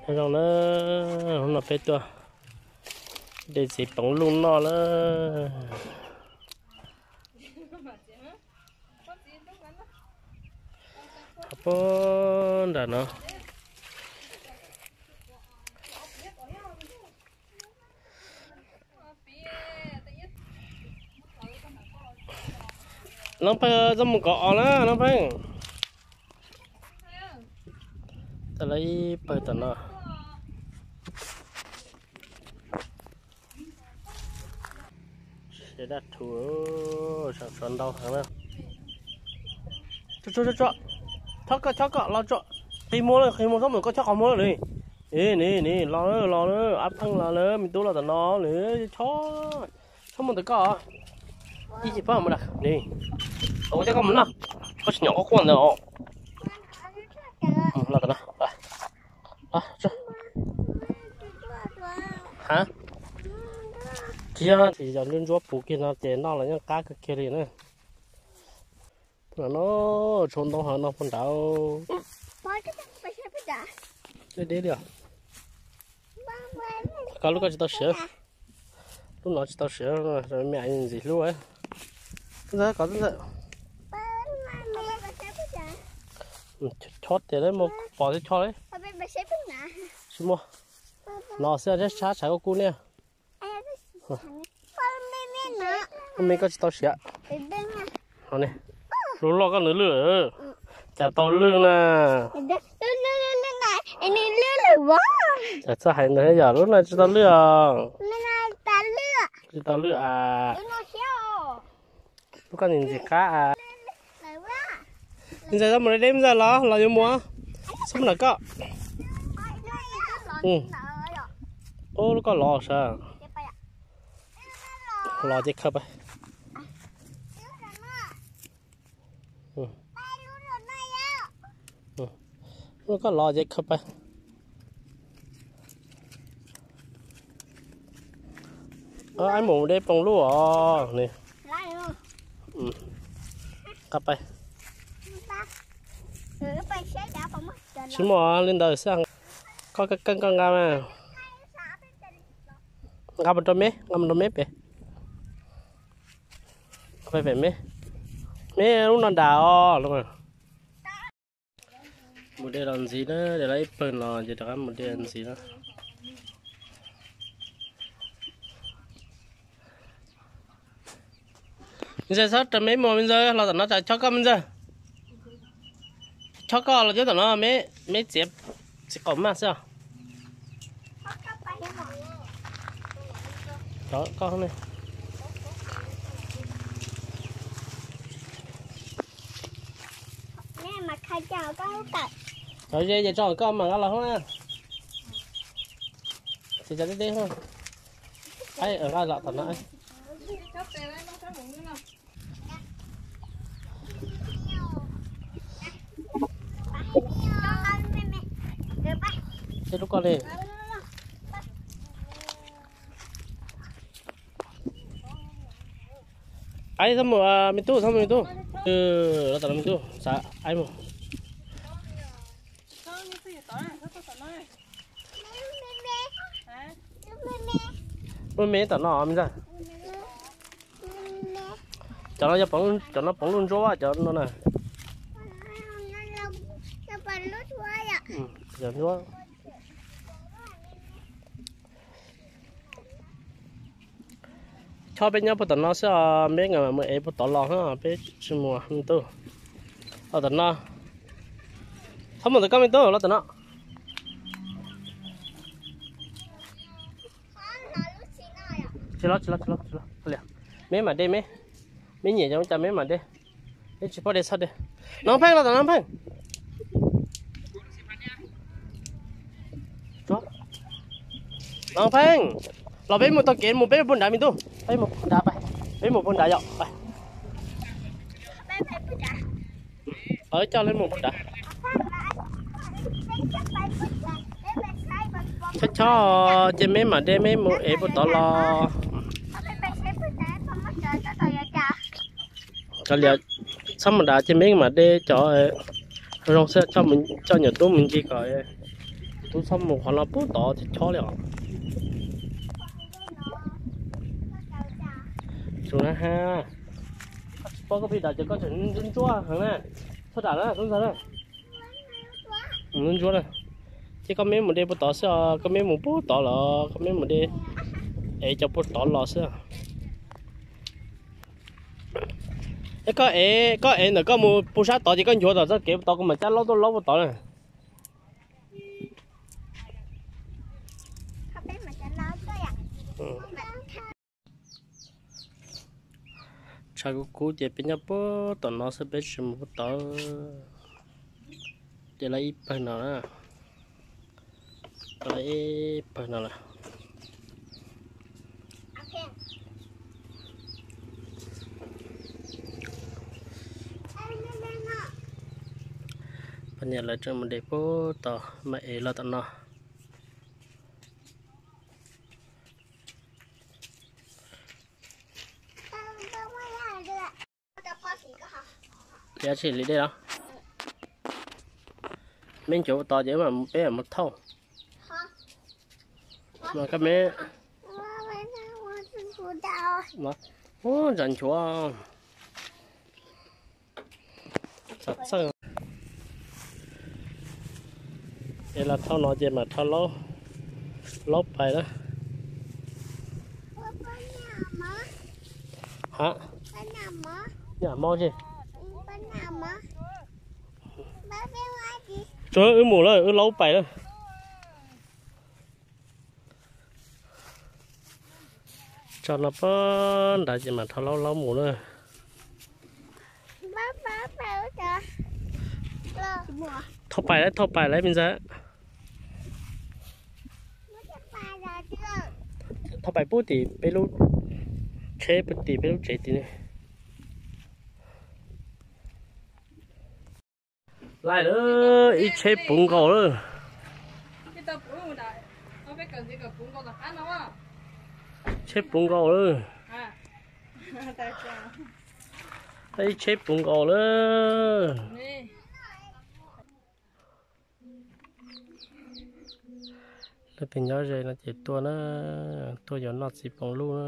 Zoo na, hnub no peb tuaj de txiv poov luj noj lawm. Puag nram no. Leej Pheej, txhob mus kov os na Leej Pheej. Tau lawv ib pawg tom no. Daj rhuv, sov ntau heev na. Tso, tso, tso, chob koj, chob koj los tso. Qhib muag lawm, qhib muag, txhob mus koj chob qhov muag lawm. Nim, nim, nim, los lawm, los lawm, Ab Pheej los lawm, me tub los tom no lawm, chob, txhob mus ntawm koj. Ib chim pab mus da, nim, ua coj koj mus noj, koj tsis nyom quaj quaj ntawd os. Los tom no. Tsis yog, tsis yog ntsuab ntsuab puv kiag no ces noj los yeej qab kawg kiag li na. No, tshuav ntau heev no puag nrad. Deb deb li os. Koj lub koj tsis tau siav. Lub no tsis tau siav, me ntxim hlub. Ntxawm, kov ntxawm. Chob tias mus pom thiab chob li. Tsis muaj. No xwb, sab tshav koj kub niaj. Me koj tsis tau siav. No ne, lub loj koj nws lwj, cas tau lwj na. Cas txawj hais ntawd yom, lub no tsis tau lwj os. Tsis tau lwj a. Lub koj ntxim ntxim qab a. Ntxawm, txhob mus deb deb, Ntxawm, los los yuav mus, txhob mus nram koj. Ub, lub koj lov sav. Los ces khaws pais. Lub koj lov ces khaws pais. Aib mus de poob lub os. Nqa pais. Tsis muaj li ntawd xwb. Koj keej koj nqa mas. Nqa mus rau me, nqa mus rau me pem. Pem me, me lub no nram os. Mus de los ntxiv na, de los ib pawg no ces rov qab mus de ntxiv na. Me Ntxawg, txhob raws me mus, Me Ntxawg, los tom no tsam chob koj, Me Ntxawg. Chob koj los nyob tom no, me, me txiav txiv qaum maj xwb os. Cov ze ces tso koj mam nqa los hauv na. Txiv cov tib teb hauv. Nqa los tom no. Tej lub koj li. Aib, txhob mus, me tub, txhob mus me tub. Los tom no me tub, xav aib mus. Muaj me tom no, Me Ntxawg. Cov no yog, cov no poov luj ntsuab cov no na. Cov ntsuab. Chob peb nyob puag tom no xwb os, peb nkawd mam mus ev puag tod los, peb tsis mus me tub. Los tom no. Txhob mus ntawm koj me tub, los tom no. Tsis los, tsis los, tsis los, tsis los. Me mam de me. Me nyiam cov cas me mam de. Peb tsis paub de txhob de. Noo Pheej, los tom Noo Pheej. Noo Pheej, los peb mus taug kev mus, peb mus puag nrad me tub. Peb mus puag nrad, peb mus puag nrad yom. Coj peb mus puag nrad. Chob chob ces me mam de, me mus ev puag tod los. Cov liam txhob mus nrad ces me mam de cov zoo xwb, coj nyuam tub mus ncig kom Tub txhob mus qhov no pub tod chob li os. Tsuas na ha, tsis paub koj pib tod ces koj tseem ntsuab ntsuab heev na. Txhob dam na tub ntxawg na. Ntsuab ntsuab na. Ces koj meb mus de puag tod xwb os, koj meb mus puag tod los koj meb mus de, es cov puag tod los xwb. Koj ev, koj ev ntawm koj mus puag sab tod ces koj nchuav tom txoj kev puag tod kuv mam cab laub tuaj laub puag tod na. Tshav kub kub ces peb nyob puag tom no xwb, peb tsis mus puag tod. Ces lawv ib pawg no na, lawv ib pawg no lawm. Poj niam lawv tseem mus de puag tod, mam ev los tom no. Yog tsis li dej los, meb nchuav ua tod ces peb mam mus thauj. Koj meb, ub, ntsa nchuav. Txawj, es los thauj no ces mam thauj laub pais na. Ha, nyam mob tsis? Tsuas wb mus lawm, wb laub pais lawm. Tso no pab nrad ces mam thauj laub laub mus na. Thauj pais lawm, thauj pais lawm me ntxawg. Thauj pais puag tim peb lub tsheb, puag tim peb lub tsev tim ne. Laij lawm, ib tsheb puv nkaus lawm. Tsheb puv nkaus lawm. Ib tsheb puv nkaus lawm. Leej twg nyob ze no ces tuaj na, tuaj yuav noj txiv poos luj na.